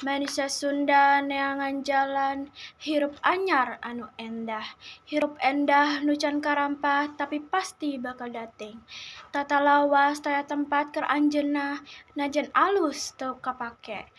Manusia Sunda neangan jalan hirup anyar anu endah. Hirup endah nu can karampah, tapi pasti bakal dating. Tata lawas taya tempat keur anjeunna, najan alus teu kapake.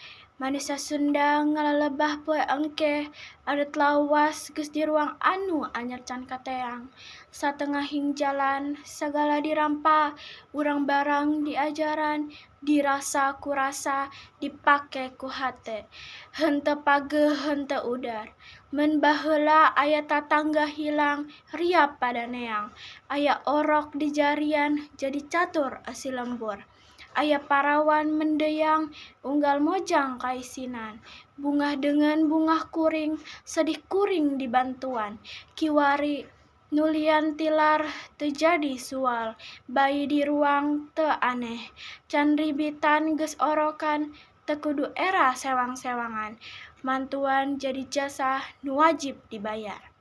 Manusia Sunda ngalalebah poe engke, adat lawas geus diruang anu anyar can kateang. Satengahing jalan sagala dirampa, urang barang diajaran, dirasa ku rasa, dipake ku hate. Henteu pageuh, henteu udar. Mun baheula aya tatangga hilang, riap pada neang. Aya orok dijarian, jadi catur eusi lembur. Aya parawan mendeyang, unggal mojang kaisinan. Bungah deungeun bungah kuring, sedih kuring dibantuan. Kiwari nulian tilar teu jadi sual, bayi diruang teu aneh. Can ribitan geus orokan, teu kudu era sewang-sewangan. Mantuan jadi jasa nu wajib dibayar.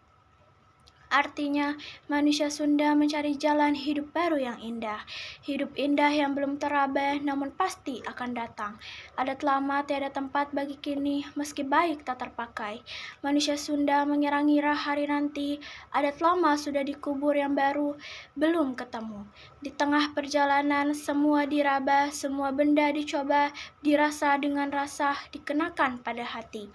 Artinya, manusia Sunda mencari jalan hidup baru yang indah. Hidup indah yang belum teraba, namun pasti akan datang. Adat lama tiada tempat bagi kini, meski baik tak terpakai. Manusia Sunda mengira-ngira hari nanti, adat lama sudah dikubur, yang baru belum ketemu. Di tengah perjalanan, semua diraba, semua benda dicoba, dirasa dengan rasa, dikenakan pada hati.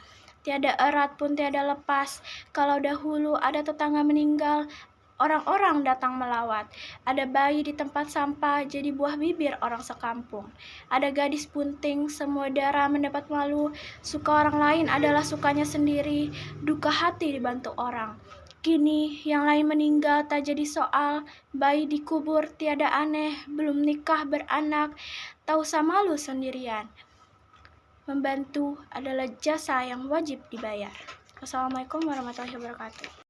Tiada erat pun tiada lepas. Kalau dahulu ada tetangga meninggal, orang-orang datang melawat. Ada bayi di tempat sampah, jadi buah bibir orang sekampung. Ada gadis bunting, semua darah mendapat malu. Suka orang lain adalah sukanya sendiri, duka hati dibantu orang. Kini yang lain meninggal tak jadi soal, bayi dikubur tiada aneh, belum nikah beranak, tak usah malu sendirian. Membantu adalah jasa yang wajib dibayar. Wassalamualaikum warahmatullahi wabarakatuh.